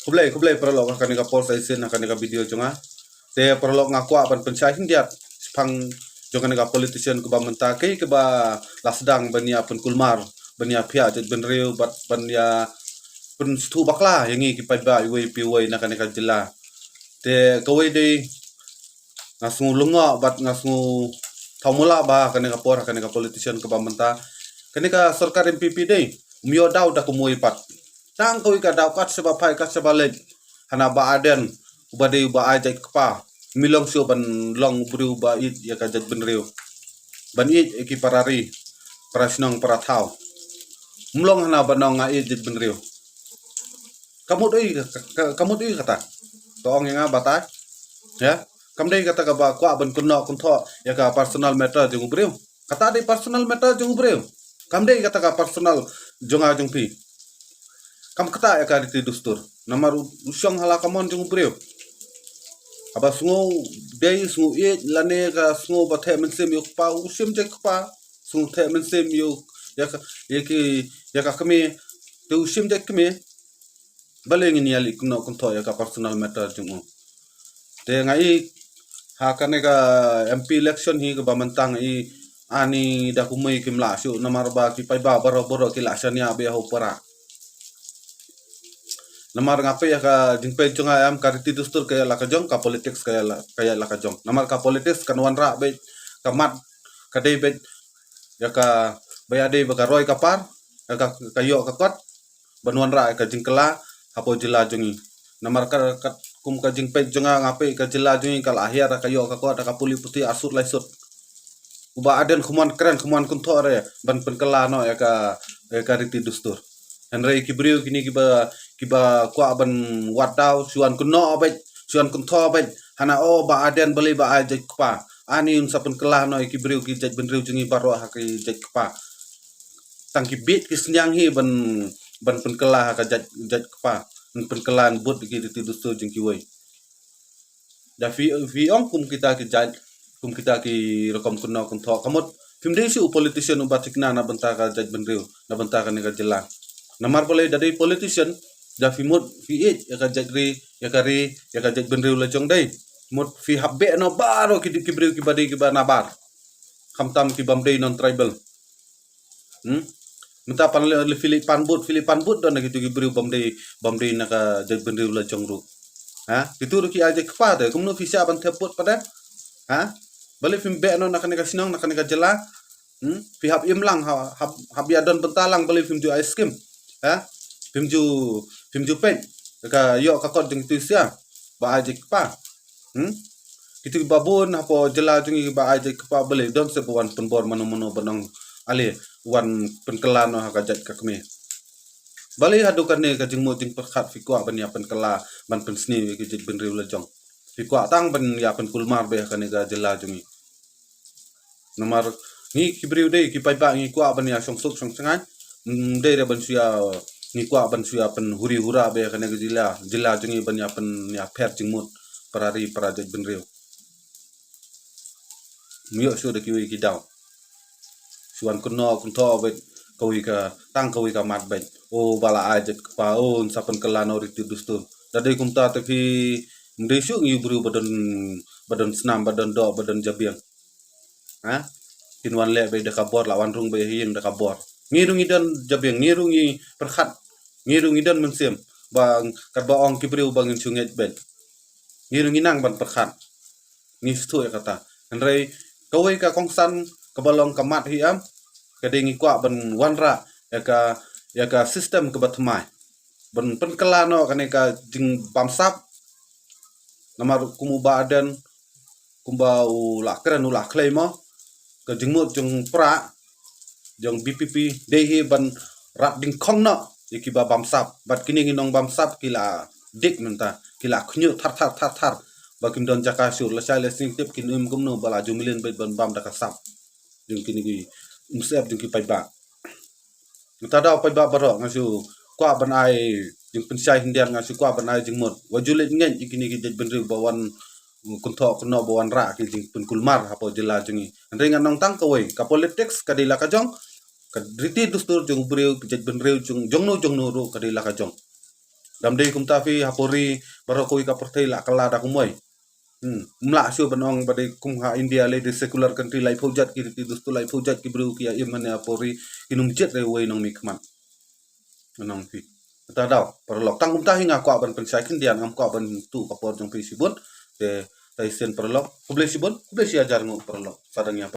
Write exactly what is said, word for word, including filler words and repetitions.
Khublei, khublei paralok ha kane ka por sa shisien ha kane ka video jong nga. Te paralok nga kwah ban pynshai khyndiat shaphang jong kane ka politician kaba mynta, ki kaba la sdang ban ïa pynkulmar, ban ïa phiah jaitbynriew bad ban ïa pynsngewthuh bakla ïa ngi ki paidbah iwei pa iwei na kane ka jylla. Te kawei de nga sngew lyngngoh bad nga sngew thaw mula ba kane ka por, kane ka politician kaba mynta, kane ka sorkar NPP de ym ïoh daw da kumwei pat. Tang kawei ka daw kat shaba phai kat shaba leit, hana Bah Ardent uba dei uba ai jait kpa, ym long shuh ban long u briew ba ïeit ïa ka jaitbynriew, ban ïeit ïa ki para ri, para shnong, para thaw. Ym long hana ban ong nga ïeit jaitbynriew. Ka mut ei, ka, ka, ka mut ei kata? To ong ïa nga batai. Ïa, kam dei kata kaba kwah ban kynnoh kynthoh ïa ka personal matter jong u briew. Kata dei personal matter jong u briew. Kam dei kata ka personal jong nga jong phi. Kam ktah ïa ka riti dustur. Namar u, u shong ha la ka mon jong u briew. Haba sngew dei, sngew ïeit lane ka sngew ba theh mynsiem ïa u kpa, u shim jait kpa. Sngew theh mynsiem ïa u, ïa ka, ïa ki, ïa ka kmie. Te u shim jait kmie. Balei ngin ïa leit kynnoh kynthoh ïa ka personal matter jong u? Te nga i ha kane ka MP election hi kaba mynta nga i ani da kumwei kim lah shuh, namar ba ki paidbah baroh baroh ki la shaniah bha ha u para. Namar nga peit ïa ka jingpeit jong nga, em, ka riti dustur ka ïa la ka jong, ka politics ka ïa la, ka ïa la ka jong. Namar ka politics kan wanrah beit, ka mat ka dei beit ïa ka, ba ïa dei ba ka roi ka par, ïa ka, ka ïoh ka kot ban wanrah ïa ka jingkylla hapoh jylla jong ngi. Namar ka, ka, kum ka jingpeit jong nga, nga peit ka jylla jong ngi ka la hiar da ka ïoh ka kot, da ka pule puthi ar sut lai sut. U Bah Ardent kumno kren, kumno kynthoh re ban pynkylla noh ïa ka, ïa ka riti dustur. Hynrei ki briew kine kiba, kiba kwah ban wad daw, shu wan kynnoh beit, shu wan kynthoh beit. Hana, oh, Bah Ardent balei ba ai jait kpa. Ani un sa pynkylla noh ïa ki briew, ki jaitbynriew jong ngi baroh ha ki jait kpa. Tang ki bieit ki sniang hi ban, ban pynkylla ha ka jait, jait kpa. Ban pynkylla, ban bud ki riti dustur jong kiwei. Da phi, phi ong kum kita ki jait, kum kita ki rukom kynnoh kynthoh, ka mut phim dei shuh u politician uba thikna na bynta ka jaitbynriew, na bynta kane ka jylla. Namar balei? Da dei politician, da phi mut phi ïeit ïa ka jait ri, ïa ka ri, ïa ka jaitbynriew la jong, dei mut phi hap beh noh baroh ki, ki briew kiba dei kiba nabar, khamtam kibym dei non tribal. Hmm? Mynta pan le, le phi leit pan vote, phi leit pan vote don na kitu ki briew bym dei, bym dei na ka jaitbynriew la jong ruh. Ha? Kitu ruh ki ai jait kpa de, kumno phi shah ban thep vote pat de? Ha? Balei phim beh noh na kane ka shnong, na kane ka jylla? Hmm? Phi hap im lang, ha-, hap, hap ïa don bynta lang, balei phim ju ai skim? Ha? Phim ju, phim ju peit ka ïoh ka kot jong kitu ki sha ba ai jait kpa. Hmm? Kitu kiba bun hapoh jylla jong ngi kiba ai jait kpa, balei don se ba wan pynbor mano mano ban ong ale wan pynkylla noh ha ka jait ka kmie. Balei haduh kane ka jingmut jingpyrkhat phi kwah ban ïa pynkylla, ban pynsniew ïa ki jaitbynriew la jong? Phi kwah tang ban ïa pynkulmar beit ha kane ka jylla jong ngi. Namar ngi ki briew dei ki paidbah ngi kwah ban ïa shong suk shong shngaiñ. Ym dei re ban shu ïa, ngi kwah ban shu ïa pynhuri hura beit ha kane ka jylla, jylla jong ngi ban ïa pyn, ïa pher jingmut para ri para jaitbynriew. Ym ïoh shuh da kiwei ki daw. Shu wan kynnoh kynthoh beit kawei ka, tang kawei ka mat beit. Oh, ba la ai jait kpa, oh, un sa pynkylla noh riti dustur. Da dei kumta te phi, ym dei shuh ngi u briew ba don, ba don snam, ba don doh, ba don jabieng. Ha? Kin wan leh beit da ka bor, la wan rung beit ha ïing da ka bor. Ngi ruh ngi don jabieng, ngi ruh ngi pyrkhat, ngi ruh ngi don mynsiem. Ba katba ong ki briew ba ngin shu ngeit beit, ngi ruh ngi nang ban pyrkhat. Ngi sngewthuh ïa kata. Hynrei kawei ka kongsan kaba long ka mat hi, em, ka dei ngi kwah ban wanrah ïa ka, ïa ka system kaba thymmai, ban pynkylla noh kane ka jingbamsap. Namar kum u Bah Ardent, kumba u la kren, u la khlei mo, ka jingmut jong Prah, jong VPP, dei hi ban rat dyngkhong noh ïa kiba bamsap. Bad kine ki nongbamsap ki la dik mynta, ki la khñiuh thar thar thar thar. Ba kim don jaka shuh, lashai lasing tip kin im kumno ba la ju mlien beit ban bam da ka sap jong kine ki, um, sep jong ki paidbah. Mynta da u paidbah baroh nga shu kwah ban ai jingpynshai khyndiat, nga shu kwah ban ai jingmut. Wat ju leit ngeit ïa kine ki jaitbynriew ba wan kynthoh kynnoh, ba wanrah ki jingpynkulmar hapoh jylla jong ngi. Hynrei ngan ong tang kawei, ka politics ka dei la ka jong, ka riti dustur jong u briew, ka jaitbynriew jong, jongno jongno ruh ka dei la ka jong. Dam dei kumta phi ha por ri baroh kawei ka pyrthei la kylla da kumwei. Hmm. Mlah shuh ban ong ba dei kum ha India lei dei secular country, laiphew jait ki riti dustur, laiphew jait ki briew ki ïa im hangne ha por ri, ki nym jied re wei nongmihkhmat. Ngan ong phi. Kata daw paralok, tang kumta hi nga kwah ban pynshai khyndiat, ngam kwah ban tuh ka por jong phi shibun. Te tai sien paralok, khublei shibun, khublei shi hajar nguh paralok. Sa dang ïa